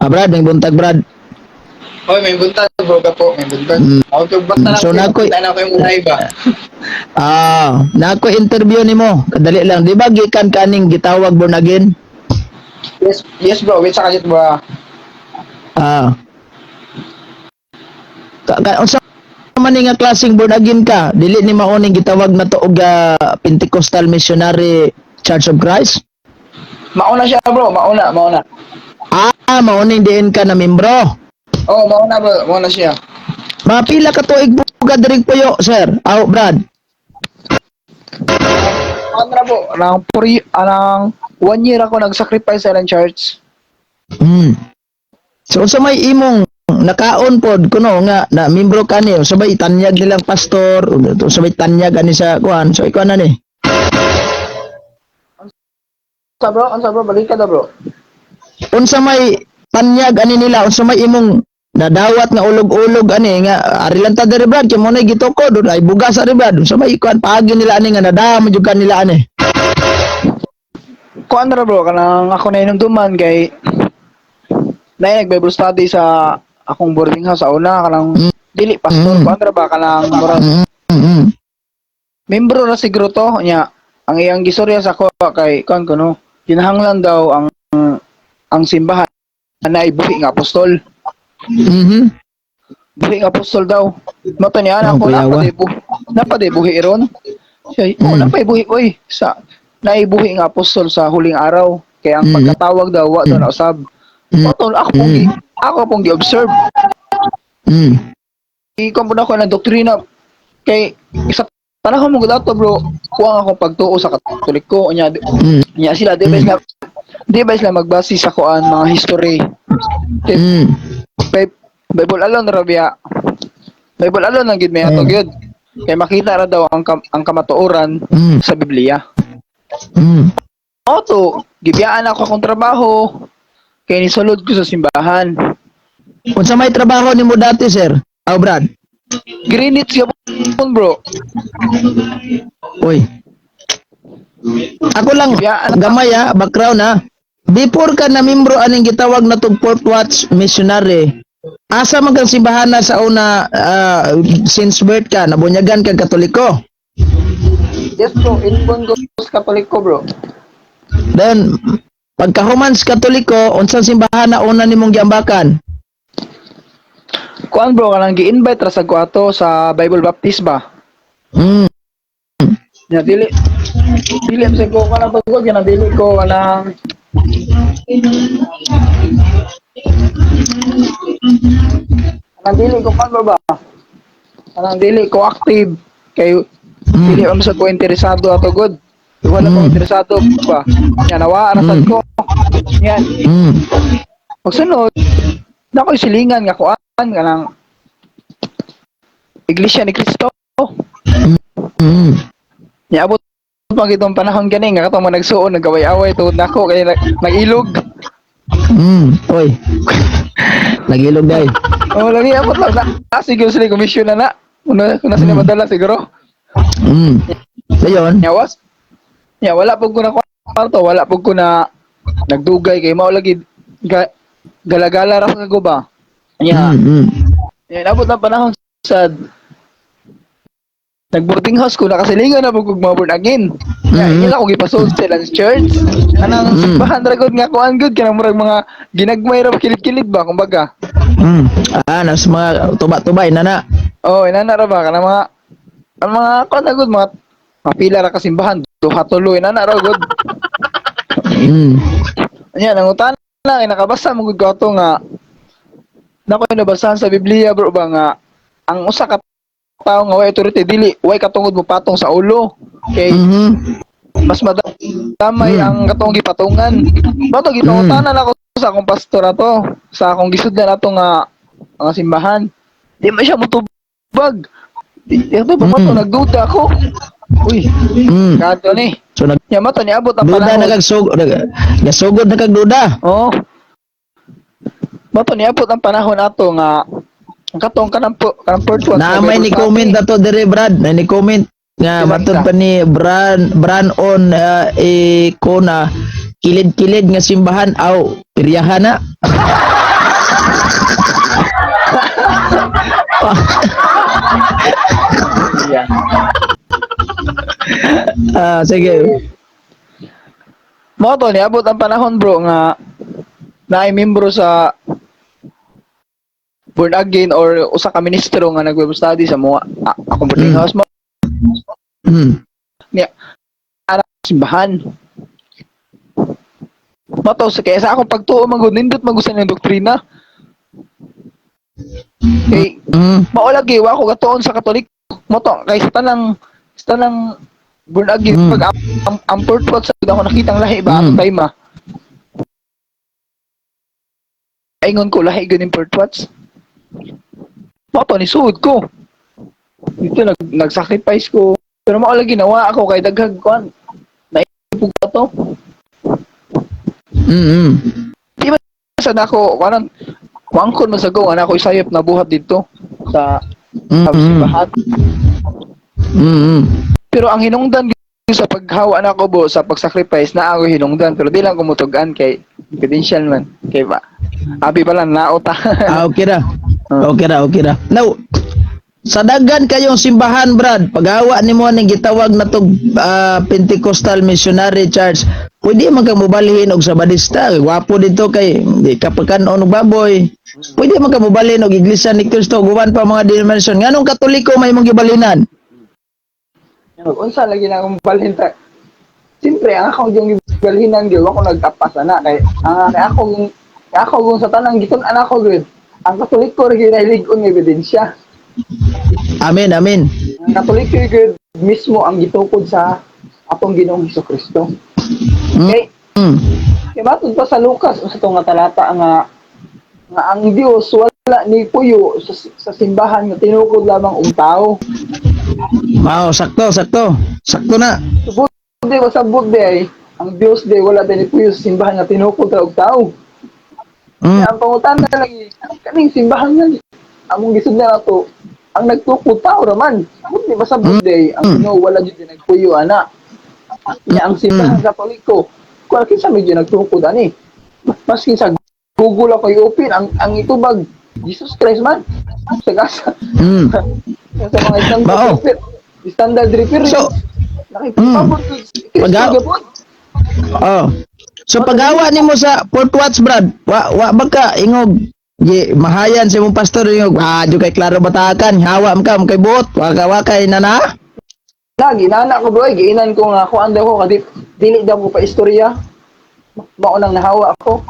Brad, may buntag, Brad. Hoy, may buntag, bro, ka po, may buntag. Ako kay basta na So, ko, nakoy- na ko yung live ba. Na ako interview nimo. Kadali lang. Di ba gikan kaning gitawag born again? Yes, bro, wait sa kalit, bro. Ka, unsa man ni nga klaseng born again ka? Dili ni mao ning gitawag na to og Pentecostal Missionary Church of Christ? Mauna siya, bro, mauna, mauna. Mao ning diin ka na membro. Oh, mauna, bro, mauna siya. Mga pila ka tuig po ka diri puyo, sir? Aw, Brad. Ano na po, anang puri, anang one year ako nag-sacrifice sa ilang church. So unsa may imong nakaon pod kuno nga na membro ka ni, unsa may tanyag nilang pastor, unsa may tanyag ani sa kuan? So ikaw na ni. Sa bro, ano sa bro, balik ka na, bro. Unsa may tanyag ani nila, unsa may imong nadawat nga ulog-ulog ani nga ari lang ta diri, Brad, kay mo na gitukod ay bugas ari, Brad, unsa may kuan paagi nila ani nga nadama jud ka nila ani? Kuan ra, bro, kanang ako na inumduman kay na nag Bible study sa akong boarding house sa una kanang dili pastor, kuan ra ba kanang murag membro ra siguro to nya. Ang iyang gisorya sa ako kay kuan kuno kinahanglan daw ang simbahan na buhi nga apostol. Buhi nga apostol daw. Mata niya Ang ako kuyawa. napade buhi ron siya, oh, napay buhi oy sa naibuhi nga apostol sa huling araw kay ang pagkatawag daw wa daw nausab. Mao ako pong ako pong gi-observe. Ikaw po na ako ng doktrina kay sa panahon mo ato, bro, kuwang akong pagtuo sa Katoliko nya. Nya sila di ba sila magbase sa kuan mga history? Bible alone ra biya. Bible alone ang gid may atog yun kay makita ra daw ang kamatuoran sa Biblia. Oto gibiyaan ako akong trabaho kay nisulod ko sa simbahan. Unsa may trabaho nimo dati, sir? Aw, Brad. Greenwich gyapon, bro. Uy. Ako lang gamay ha, background ha. Before ka na membro aning gitawag na tug Fourth Watch Missionary, asa man kang simbahan na sa una since birth ka, nabunyagan kang Katoliko? Yes, bro, inborn ko sa Katoliko, bro. Then pagkahuman sa Katoliko, unsang simbahan na una nimong giambakan? Kuan, bro, kanang gi-invite ra sa ko ato sa Bible Baptist ba. Nya dili dili am ko kanang pagod kanang dili ko kanang kanang dili ko kuan bro ba. Kanang dili ko active kay dili am sa ko interesado ato good. Wala ko interesado ba. Nya nawa ra sad ko. Nya pagsunod na ko'y silingan nga kuan kanang Iglesia ni Cristo. Niabot pa gitong panahon gani nga katong mga nagsuon nagaway-away tungod nako kay nag-ilog. Oy. Nagilog day. Oh, lagi abot lang na. Siguro sila komisyon na na. Una sila madala siguro. Dayon. Nya was. Nya wala pud ko na kwarto, wala pud ko na nagdugay kay mao lagi galagala ra ko ba. Nya, nya nabot ang panahon sa nag-boarding house ko, nakasilingan na pud kog mga born again. Nya ila ko gipasold sa ilang church. Anang simbahan ra gud nga kuan gud kanang murag mga ginagmay ra kilid-kilid ba kumbaga. Nas mga tuba-tubay na na. Oh, inana ra ba kanang mga ang mga kuan na gud mga mapila ra ka simbahan, duha tulo inana ra gud. Anya nangutan na kay nakabasa mo gud ko ato nga nako nabasahan sa Biblia, bro, ba nga ang usa ka tawo nga way authority dili way katungod mo patong sa ulo kay mas madamay ang katong gipatungan. Bato gipangutanan ako sa akong pastor ato, sa akong gisudlan ato nga nga simbahan. Di man siya mutubag. Di ato ba to nagduda ako. Uy, kadto ni. So nag Nya mato niabot ang duda panahon. na kag sugod, nasugod na kag duda. Oo. Mato niabot ang panahon ato nga ang katong kanang part 1 Na may ni comment ato dire, Brad, na ni comment nga Sila matod isa. pa ni Bran Bran on ko na kilid-kilid nga simbahan aw piryahan na. Yeah. Ah, sige. Mao to, niabot ang panahon, bro, nga naay membro sa born again or usa ka ministro nga nag-Bible study sa mga akong boarding house mo niya ana simbahan. Mao to sa kaya sa akong pagtuo man gud, nindot man gud sa inyong doktrina. Kay mao lagi wa ko gatuon sa Katolik. Mao to kay sa tanang born again pag ang purpose sa ako nakitang lahi ba atong time ah. Ingon ko lahi gyud ning purpose. Mao to nisuod ko. Dito nag-sacrifice ko. Pero mao lagi nawa ako kay daghag kuan. Naipug ko to. Di ba sa nako kuan wangkon man sa ko ana ko isayop na buhat dito sa sa simbahan. Pero ang hinungdan gyud sa paghawa nako bo sa pag-sacrifice na ako hinungdan, pero di lang ko mutugan kay confidential man kay ba abi pa lang naot ta. Ah, okay ra. Okay ra, okay ra. Now, sa daghan kayong simbahan, Brad, paghawa nimo ning gitawag na tog Pentecostal Missionary Church, pwede man kang mobalhin og Sabadista. Gwapo dito kay di ka pagkanon og baboy. Pwede man kang mobalhin og Iglesia ni Cristo, guban pa mga denomination. Nganong Katoliko may imong gibalinan? Unsa lagi na akong balhin ta? Siyempre, ang akong yung gibalhinan gyud ako nagtapas ana kay ako kung sa tanang gitun-an ako gyud ang Katoliko ra gyud lig-on nga ebidensya. Amen, amen. Ang Katoliko gyud mismo ang gitukod sa atong Ginoong Hesus Kristo. Kay kay matod pa sa Lucas usa to nga talata nga nga ang Dios wala ni puyo sa simbahan nga tinukod lamang og tao. Mao, sakto, sakto. Sakto na. Subod di masabot di ay ang Dios di wala din ni puyo sa simbahan nga tinukod ra og tao. Kaya ang pangutana lagi kaning simbahan nga among gisudlan nato ang nagtukod tao raman. Sabot di masabot di ay ang Ginoo wala jud nagpuyo ana. Nya ang simbahan Katoliko kuan kinsa medyo nagtukod ani? Maski sa Google ako i-open ang itubag Jesus Christ man sa gasa sa mga standard Bao. Standard reference. So, nakipabot gapon. Oh. So paghawa nimo sa Port Watts, Brad, wa wa ba ka ingog gi mahayan sa imong pastor ingog, ah, di kay klaro batakan, hawa man ka man kay buot, wa ka wa kay nana. Lagi nana ko, bro, ay giinan ko nga kuan daw ko kadi dili daw ko pa istorya. Mao nang nahawa ako.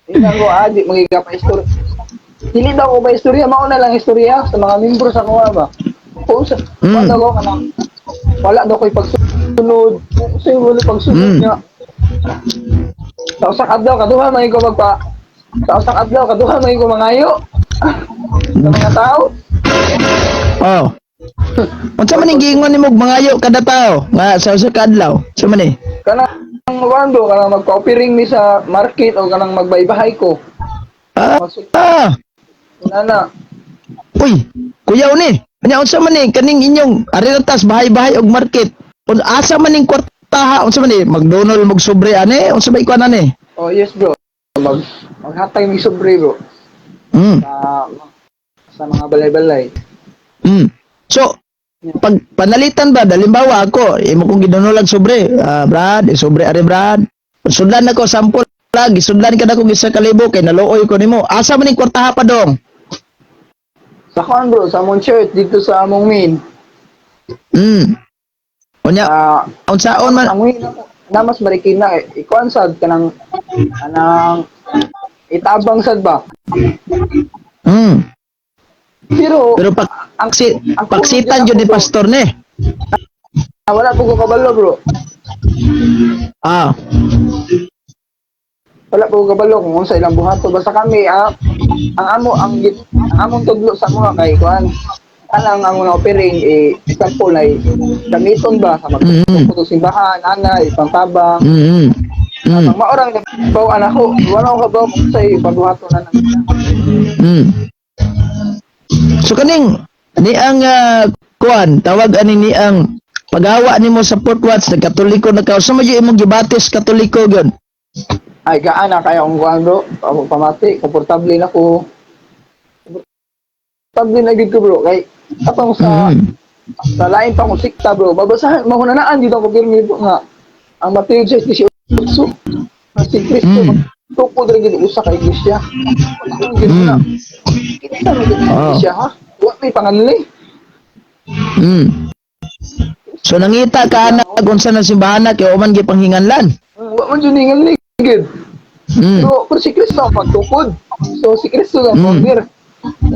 Inan ko ah, di magiga pa istorya. Dili daw ko pa istorya, mao na lang istorya sa mga membro sa kuha ba. Kung sa kuan daw ko kanang wala daw ko'y pagsunod. Kung sa wala pagsunod nga. Sa usa ka adlaw kaduha man ko magpa sa usa ka adlaw kaduha man ko mangayo sa mga tao. Oh. Unsa man ning giingon nimo mangayo kada tao nga sa usa ka adlaw? Unsa man ni? Kanang kuan bro, kanang magpa-offering mi sa market o kanang magbaybahay ko. Ah, Magsul- ah. Nana. Uy, kuyaw ni. Anya unsa man ni kaning inyong arilatas bahay-bahay og market? Asa man ning kwartaha? Unsa man ni magdonol mog sobre ani? Unsa ba ikuan ani? Oh yes, bro. Maghatag mi sobre, bro, sa mga balay-balay. So, pag panalitan ba, halimbawa ako, imo kong gidonolag sobre, ah, Brad, eh, sobre are Brad. Sudlan ako sample lang, gisudlan ka na kong 1,000 kay naluoy ko nimo. Asa man ning kwartaha pa dong? Sa kuan, bro, sa among church dito sa among main. Unya, Ah, unsaon man ang main na mas Marikina eh. Ikuan sad kanang anang itabang sad ba? Pero Pero pag si, ang paksitan jud ni pastor ni. Ah, wala po ko kabalo, bro. Wala po ko kabalo kung unsa ilang buhaton basta kami ah, ang amo ang, ang among tudlo sa mga kay kuan anang ang mga offering eh example ay gamiton ba sa magtukod og simbahan ana ipangtabang. Ang maorang nabaw anak ko, wala ko kabaw kung sa'y pagbuhaton na nang So kaning ni ang kuan tawag ani ni ang paghawa nimo sa Port Watts nagkatoliko na ka, sa mo imong gibatis Katoliko gyud? Ay, gaan na kaya akong kuan, bro. Pamati, komportable na ko. Komportable na gid ko, bro. Kay atong sa sa lain pa akong sikta, bro. Babasahan, mahunanaan dito ako pirmi, bro, nga ang Mateo 6:18 nga si Kristo tukod ra gid usa ka iglesia. Wala gid na. Kinsa man gid iglesia, ha? Wa may panganli. So nangita ka ana kung sa simbahan na kay man gipanghinganlan. Wa man jud ninganli gid. Pero si Kristo ang pagtukod. So si Kristo ang founder.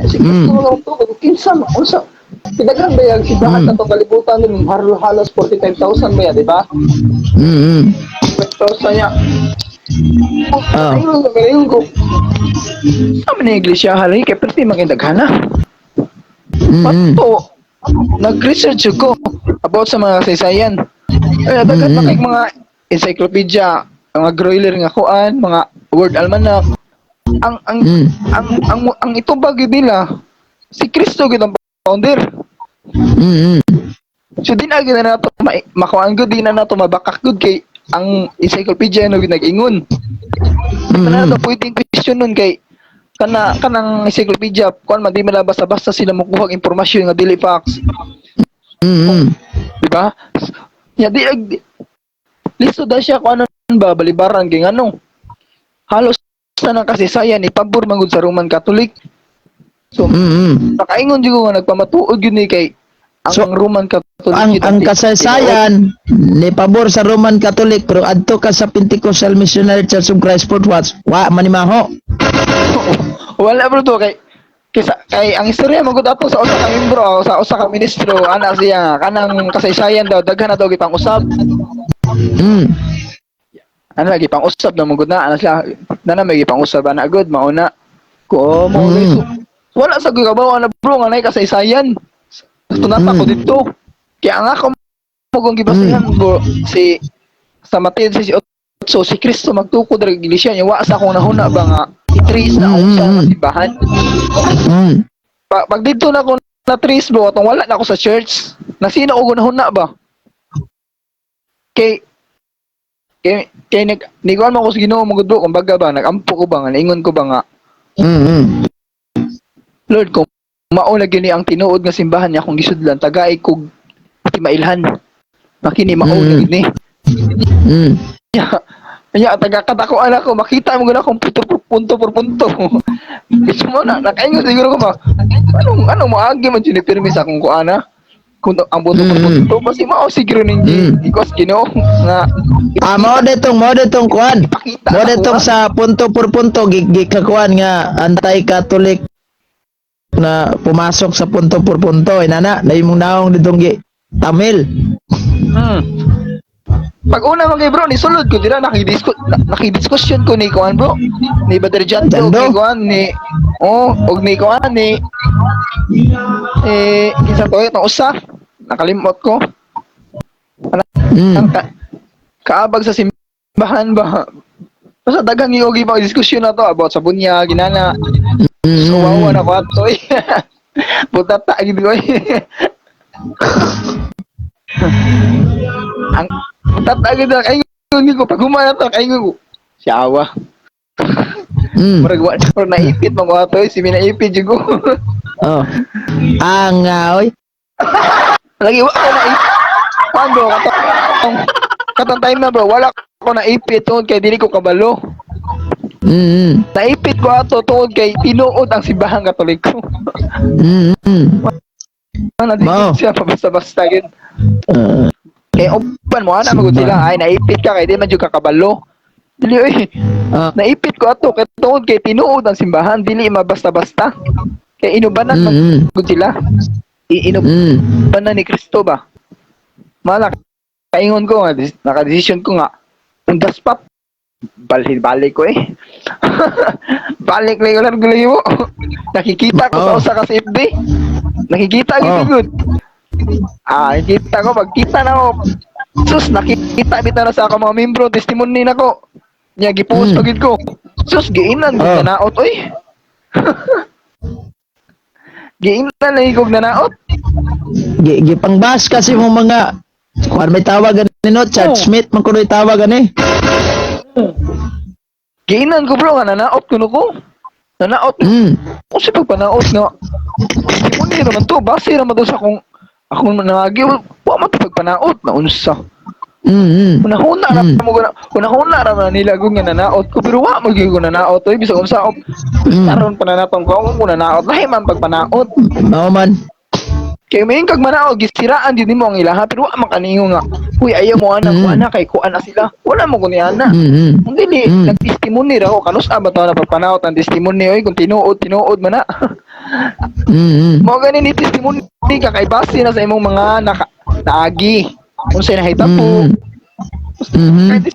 Si Kristo ang tukod. Kinsa man unsa Pidaghan ba yung simbahan sa itong kalibutan nun? Halos 45,000 ba yan, di ba? Mm. 45,000 niya. Ah. Ayun, ayun ko. Sa man yung iglesia, halay, kay perti maging daghana. Pato, nag-research ko about sa mga kasaysayan. Ay, daghan pa kay mga encyclopedia, mga Greuler nga kuan, mga Word Almanac. Ang ang itubag gyud nila si Kristo gyud ang founder. So di na gyud na nato makuan gud, di na nato mabakak gud kay ang encyclopedia no gyud nag-ingon. Di na nato pwedeng question nun kay kanang encyclopedia kuan man, di man basta-basta sila mokuha og impormasyon nga dili facts, di ba? Ya di listo da siya kung ano ba balibaran kay ngano. Halos sa nang kasaysayan ni pabor man gud sa Roman Catholic. So nakaingon jud ko nga nagpamatuod gyud ni kay ang So, Roman Catholic Ang gyud ang kasaysayan ni pabor sa Roman Catholic, pero adto ka sa Pentecostal Missionary Church of Christ Fourth Watch, wa manimaho. Wala, bro, to kay kaysa kay ang istorya magud ato sa usa ka membro o sa usa ka ministro, ana siya nga kanang kasaysayan daw daghan na daw gipang-usab. Ano lagi pang-usab na magud na ana siya na na may gipang-usab ana gud mauna ko mo. So, wala sa gyud kabaw ana, bro, nga nay kasaysayan. Tunata ko didto kaya ang ako mo kung gibasahan, bro, si sa Mateo 18, si Kristo magtukod ra iglesia niya. Wa sa akong nahuna ba nga i-trace na ang usa nga simbahan. Pag didto na ako na trace, bro, atong wala na ako sa church, na sino ko gunahuna ba kay kay kay nag niguan mo ko sa Ginoo mo gud, bro, kumbaga ba nagampo ko ba nga naingon ko ba nga, "Lord, kung mao na gyud ni ang tinuod nga simbahan niya akong gisudlan, tagay kog timailhan makini mao na gyud ni." Nya taga katakuan ako makita mo gud akong punto por punto por punto. Gusto mo na nakaingon siguro ko ba anong moagi man jud ni pirmi sa akong kuana kung ang punto por punto basi mao siguro ninyo because Ginoo nga Ah, mao ditong kuan. ipakita Mao sa ditong kuan. Sa punto por punto gikakuan nga anti-Catholic na pumasok sa punto por punto inana na imong naong ditong gi Tamil. Pag una mga bro, ni sulod ko dira nakidiskusyon ko ni kuan, bro. Ni Brother Jando, Jando? ni kuan ni oh, og ni kuan ni eh kinsa to itong usa nakalimot ko. Ang kaabag sa simbahan ba. Basta daghang yogi pa diskusyon na to about sa bunya ginana. So wawa na ko ato eh. Butata gid ko eh. Ang butata gid na kay ko pag humana to kay ko. Siyawa. Murag wa murag naipit man ko ato eh. Si minaipit jud ko. Oh. Ang oy. Lagi wa ko naipit. Kuan, bro, katong time na, bro, wala ko naipit tungod kay dili ko kabalo. Naipit ko ato tungod kay tinuod ang simbahang Katoliko. Ano di Mao. siya pabasta-basta gid. Kay uban mo ana magud sila ay naipit ka kay di man jud ka kabalo. Dili oy. Naipit ko ato kay tungod kay tinuod ang simbahan, dili mabasta-basta. Kay inubanan man gud sila. Inubanan ni Kristo ba? Mala kaingon ko nga naka-decision ko nga on the spot balhin balik ko eh. Balik lang ko lang mo. Nakikita ko sa usa ka sa FB. Nakikita gid gud. Ah, nakikita ko pagkita na ako. Sus, nakikita bitaw na sa ako mga membro, testimony nako. Nya gipost pa gid ko. Sus, giinan gud nanaot oy. Giinan na kog nanaot. Gipangbash kasi mo mga kuan may tawag ani no, church mate man kuno'y tawag ani. Giinan ko, bro, nga nanaot kuno ko. Nanaot ko sa pagpanaot nga. Testimony naman to, base naman to sa akong nangagi, wa man to pagpanaot na unsa. Hunahuna ra mo guna, hunahuna ra man nila kung nga nanaot ko, pero wa man gyud ko nanaot oy, bisag unsa ako karon pananatong ko akong nanaot, lahi man pagpanaot. Mao man. Kay may kag manaot, gisiraan din nimo ang ilaha, pero wa man kaningo nga, "Uy, ayaw mo ana, mm, ana kay kuan na sila." Wala mo kuni ana. Kung dili, nag-testimony ra ko, kanus ba to na pagpanaot ang testimony oy, kung tinuod, tinuod man na. Mao gani ni testimony ka kay base na sa imong mga naka, naagi. Unsay nahitabo. Kay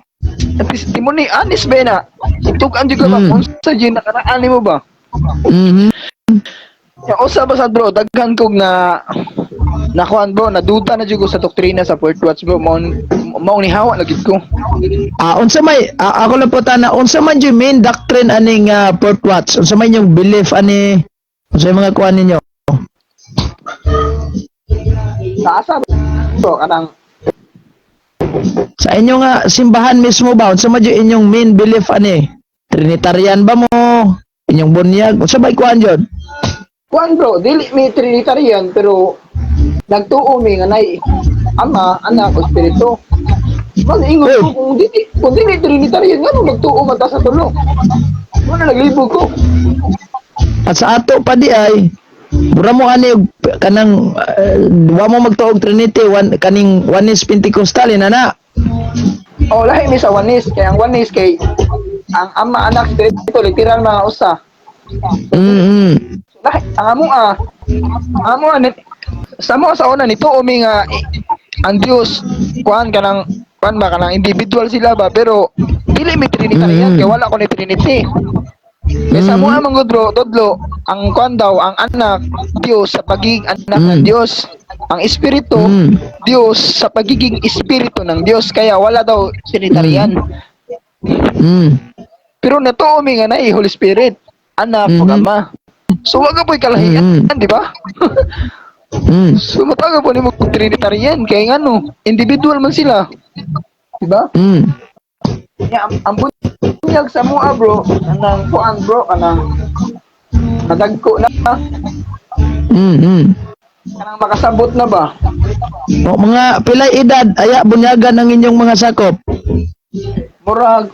ang testimony honest ba na? Itug-an jud ka ba unsa jud nakaraan nimo ba? Mhm. Ya usa ba sad, bro, daghan kog na nakuan, bro, naduda na jud ko sa doktrina sa Fourth Watch, bro, mao mao ni hawa na gid ko. Ah, unsa may ako lang po tana, unsa man yung main doctrine aning Fourth Watch? Unsa man yung belief ani? Unsa yung mga kuan ninyo? Sa asa, bro, kanang Sa inyo nga simbahan mismo ba, unsa man yung inyong main belief ani? Trinitarian ba mo? Inyong bunyag? Unsa may kuan jud? Kuan, bro, dili mi Trinitarian, pero nagtuo mi nga nay Ama, Anak, o Espiritu. Man ingon ko kung dili Trinitarian, ngano magtuo man ta sa tulo? Mo na naglibog ko. At sa ato pa di ay mura mo ani og kanang wa mo magtuog Trinity one, kaning one is Pentecostal ina na. Oh, lahi mi sa Oneness, kay ang Oneness kay ang Ama, Anak, Espiritu literal mga usa. Lahi ang amo sa mo sa una nito umi nga ang Dios kuan kanang kuan ba kanang individual sila ba, pero dili mi Trinitarian kay wala ko ni Trinity. Kay sa mo amang gud, bro, tudlo ang kuan daw, ang Anak Dios sa pagiging anak ng Dios, ang Espiritu Dios sa pagiging espiritu ng Dios, kaya wala daw Trinitarian. Pero natuo mi nga naay Holy Spirit, Anak ug Ama. So wa ka po'y kalahian, di ba? So mataga po nimo kung Trinitarian kay ngano, individual man sila. Di ba? Ya, ang bunyag sa mua, bro, anang kuan, bro, anang nadagko na, kanang makasabot na ba? O, mga pilay edad aya bunyagan ang inyong mga sakop? Murag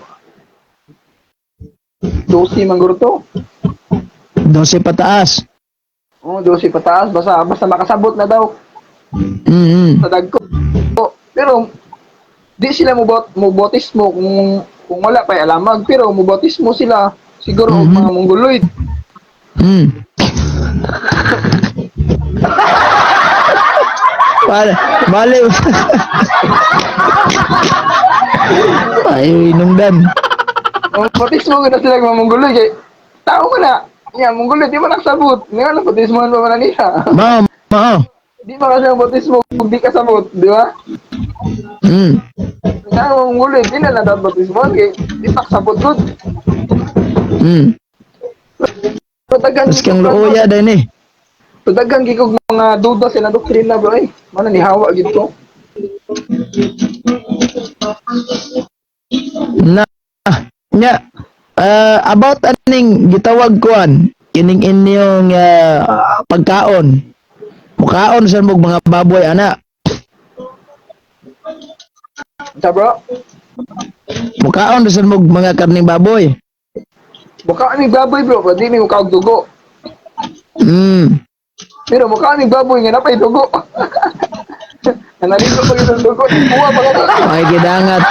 12 man guro to. 12 pataas. Oh, 12 pataas, basta basta makasabot na daw sa dagko. Pero di sila mo bautismo kung wala pa alamag, pero mo bautismo sila siguro og mga Mongoloid. Bale, bale. Ay, inungdan. Mo bautismo na sila og mga Mongoloid kay tao man na. Ya, Mongoloid di man nakasabot. Nga na bautismohan pa man na nila. Mao, mao. Di ba kasi ang bautismo kung di kasabot, di ba? Nga ang Mongoloid di na na bautismohan kay di pa kasabot gud. Pero daghan Mas kang luoya din eh. So, daghan gyud kog mga duda sa ilang doktrina, bro, eh. Mana ni hawa gid ko. Na, nya, about aning gitawag kuan, kining inyong pagkaon. Mukaon sa mog mga baboy ana. Sa, bro, Mukaon sa mog mga karning baboy. Mukha ni baboy, bro, pero di mi mukaog dugo. Pero mukha ni baboy nga napay dugo. Naligo pa gyud ang dugo, kuha pa gani. Ay gidangat.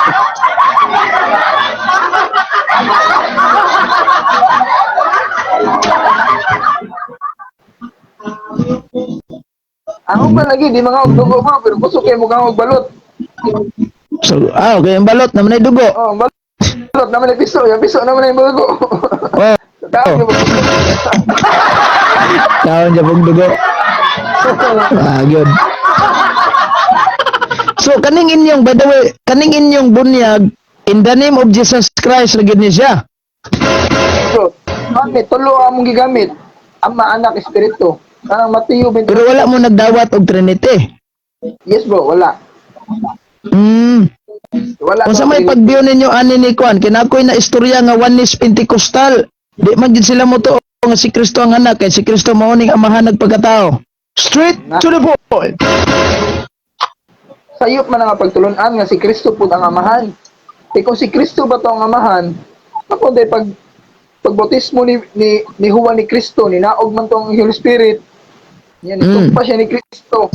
Ako pa lagi di mga og dugo, bro, pero kusog kay mukha og balot. So, okay, ang balot naman ay dugo. Oh, balot naman ay piso, yung piso naman ay dugo. Oh, Tao Oh. Kaon siya pong dugo. Ah, good. So, kaning inyong, by the way, kaning inyong bunyag, in the name of Jesus Christ, lagi ni siya. Bro, gamit, tulo ang among gigamit. Ama, Anak, Espiritu. Kanang Mateo 20. Pero wala mo nagdawat og Trinity. Yes, bro, wala. Wala Unsa na may pag-view ninyo ani ni Kwan? Kinakoy na istorya nga Oneness Pentecostal. Di man gid sila motuo nga si Kristo ang anak kay si Kristo mao ning amahan nagpagkatao. Straight to the point. Sayop man ang pagtulunan nga si Kristo pud ang amahan. Kay kung si Kristo ba to ang amahan, ako day pag pagbautismo ni Juan ni Kristo, ni naog man to ang Holy Spirit. Nya ni pa siya ni Kristo.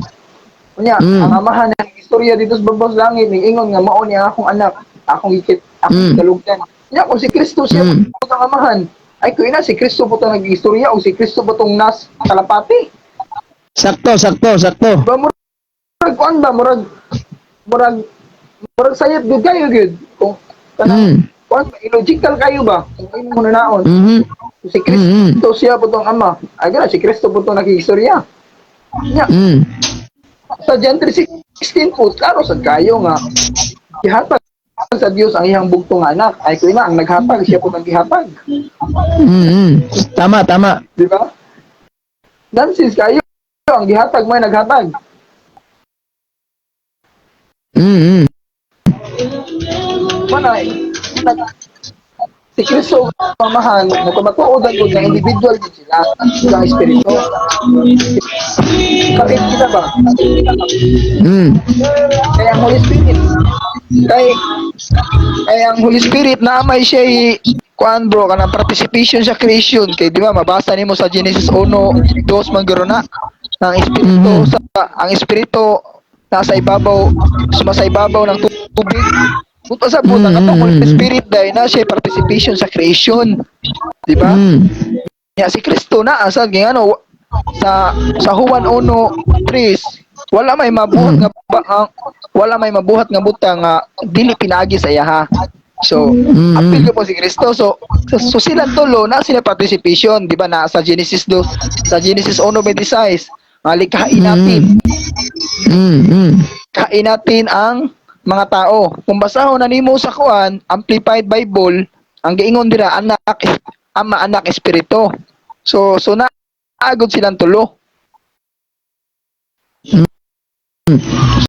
Unya, ang amahan ng istorya dito sa babaw sa langit, ni ingon nga mao ni ang akong anak, akong gikit, akong gikalugdan. Nya kung si Kristo siya pud ang amahan, ay kuy na si Kristo po to nag-istorya o si Kristo po tong nas kalapati. Sakto, sakto, sakto. Ba murag kuan ba murag sayop gyud kayo gyud kung kanang kuan ba, illogical kayo ba kung imo mo naon si Kristo siya po tong ama ay gana si Kristo po tong nakigistorya nya. Sa John 3:16 po klaro sad kayo nga gihatag sa Dios ang iyang bugtong nga anak, ay kuy na ang naghatag siya po ang gihatag. Tama, tama. Di ba? Nonsense kayo, ang gihatag mo ay naghatag. Manay, si Kristo ang amahan, magpamatuodan ko nga individual din sila, sila ang espiritu. Kapit kita ba? Kaya ang Holy Spirit, kay ang Holy Spirit na may siya kuan bro, kanang participation sa creation kay di ba mabasa nimo sa Genesis 1:2 man guro na ang espiritu sa ang espiritu nasa ibabaw, sumasa ibabaw ng tubig. Punta sa puta katong Holy Spirit dahil na siya participation sa creation. Di ba? Ya si Kristo na asal ngano sa Juan 1:3 wala may mabuhat nga wala may mabuhat nga butang nga dili pinaagi sa iyaha. So, apil ko po si Kristo. So sila tulo na sila participation, di ba, na sa Genesis 2, sa Genesis 1:26, nga likhain natin, kain natin ang mga tao. Kung basahon na nimo sa kuan, Amplified Bible, ang giingon dira anak, ama, anak, espiritu. So na agod silang tulo.